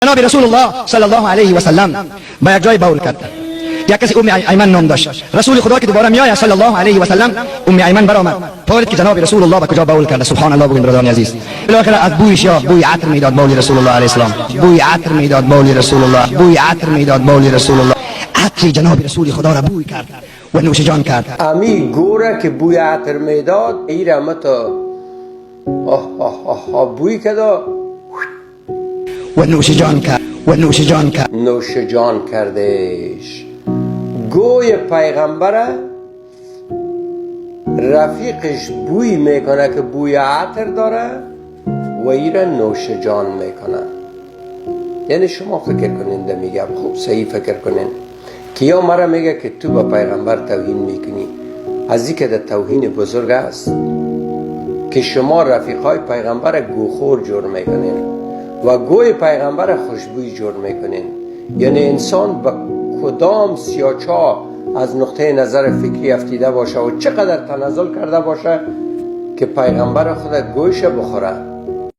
جناب رسول الله صلی الله علیه و سلم به یک جای بول کرد. یک کسی ام ایمن نام داشت. رسول خدا که دوباره میآید صلی الله علیه و سلم، ام ایمن برآمد، پارید که جناب رسول الله به کجا بول کرده. سبحان الله بگوین برادران عزیز. بالاخره از بویش یا بوی عطر میداد بول رسول الله علیه السلام، بوی عطر میداد بول رسول الله، بوی عطر میداد بول رسول الله. عطر جناب رسول خدا را بوی کرد و نوش جان کرد. امی گوره که بوی عطر میداد، ایره تا آه آه آه آه بوی کدا. و نوش جان کرد و نوش جان کرد. نوش جان کردش. گوی پیغمبره رفیقش بوی میکنه که بوی عطر داره و ایره نوش جان میکنه. یعنی شما فکر کنین، ده میگم خوب صحیح فکر کنین که یا مرا میگه که تو با پیغمبر توهین میکنی. از که در توهین بزرگ است که شما رفیقای پیغمبر گوخور جور میکنین و گوی پیغمبر خوشبوی جور میکنین. یعنی انسان به کدام سیاچا از نقطه نظر فکری افتیده باشه و چقدر تنزل کرده باشه که پیغمبر خود گویش بخوره؟